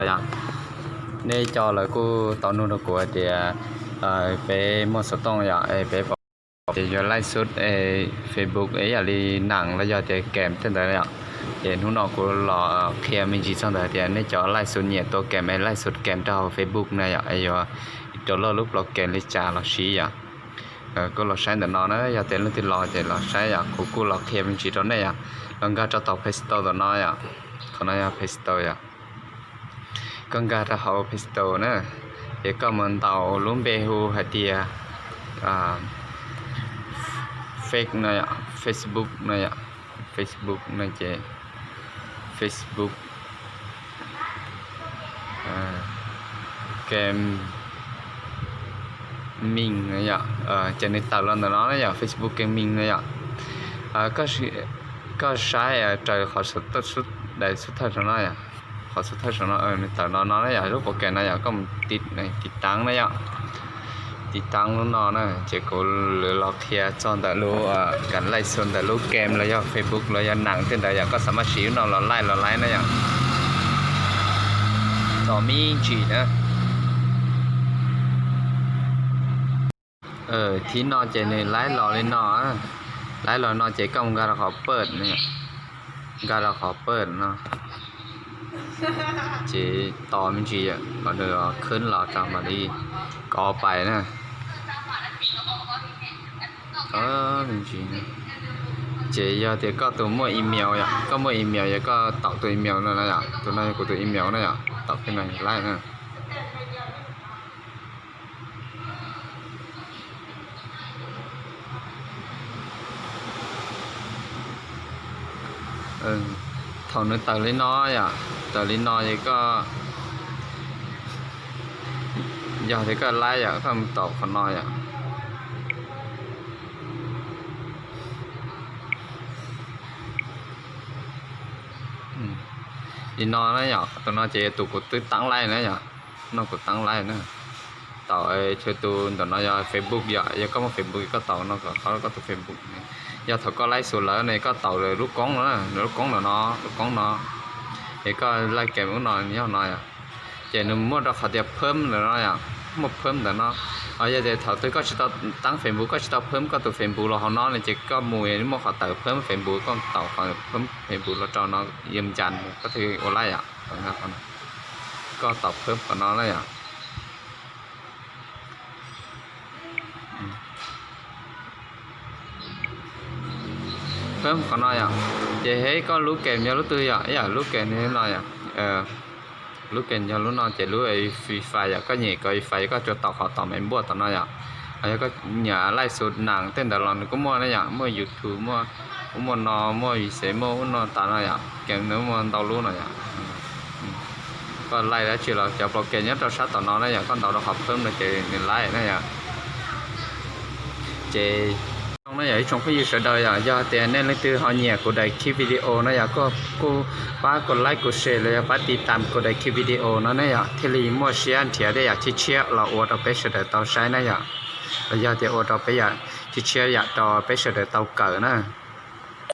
Yog nej cov lawv kuj tau nug rau kuv hais tias peb muaj xov tooj yom, peb pom ces yuav laij xub Facebook ib yam li nees los yog tias game tej ntawd yom. Ces hnub no kuv los qhia me ntsis txog ntawd tias nej cov laij xub nyiam tua game es laij xub game rau hauv Facebook na yom, es yuav rau loj lub plos game li cas los siv yom. Kuj los saib ntawm no na, yog tias leej twg los ces los saib yom, kuv kuj los qhia me ntsis rau nej yom. Los nkag rau tom Play Store tom no yom, qhov no yog Play Store yom. Koj nkag rau hauv Play Store na, ces koj mus ntaus lub npe hu hais tias fake no yom, Facebook no yom, Facebook no ces Facebook gaming no yom, ces nws tawm los ntawm no na yom, Facebook gaming no yom. Koj saib raws qhov xub thawj saum no yom, qhov xub thawj saum no nws tawm no no na yom, lub pov kev no yom, koj mus tiv taab na yom. Tiv taab lub no na, ces kuv lwv los qhia txog ntawm lub, kam laij xub ntawm lub game los yog Facebook los yog nees tej ntawd yom, koj xam maj siv lub no los laij los laij na yom. Tom me ntsis na. Thib no ces nws laij los li no, laij los no ces koj mus nkag rau qhov pawj, nkag rau qhov pawj no, ces tos me ntsis kom nws khwb los rau mam li kov pais na. Ces yog tias koj tus muaj email yom, koj muaj email yog koj taum tus email no na yom, tus no yog kuv tus email na yom, taum peb no laij na. Thaum nws tawm li no yom, tawm li no es koj, yog tias koj laij yom, koj mus taum qhov no yom. Li no na yom, tus no ces yog tus kuv twb taab laij na yom, no kuv taab laij na. Taum, tus ntawm no yog Facebook yom, yog koj muaj Facebook koj taum no kom qhov koj tus Facebook. Yog thaum koj laij xus lawm ne koj taum lub koob no, lub koob no, lub koob no, es koj laij game ub no yog no yom. Ces nws muaj rau qhov tias phawb ntawm no yom, muaj phawb ntawm no. Yog tias thaum twg koj tsis tau taab Facebook, koj tsis tau phawb koj tus Facebook los hauv no ne ces koj mus muaj qhov tawm phawb Facebook, koj taum qhov phawb Facebook los rau no, yam ncas koj thiaj ua laij yom. Koj taum phawb qhov no na yom. Phawb qhov no yom. Ces hais koj lub game yog lub twg yom, ib yam lub game no yom. Lub game yog lub no ces lub Free Fire yom, koj nyem kov Free Fire koj tsuas taum qhov tom me npuaj tom no yom. Yog koj nyiam laij xus nees tej ntawd los nws kuj muaj na yom, muaj YouTube, muaj, kuj muaj no, muaj Vise, muaj ub no tas no yom, game nws muaj ntau lub no yom. Koj laij dab tsi los cov pos game nyob rau sab tom no na yom, koj ntaus rau qhov phawb no ces nws laij na yom. Ces zoo na yom ib tsoom phooj ywg sawv daws yom, yog tias nej leej twg ho nyiam kuv daim clip video na yom, kuj pab kuv like kuv share los yog pab tiv tam kuv daim clip video no ne yom, thiaj li muaj siab nrhiav tej yam tshiab tshiab los ua rau peb sawv daws tau saib na yom. Los yog tias ua rau peb yam tshiab tshiab yam rau peb sawv daws tau kawm na.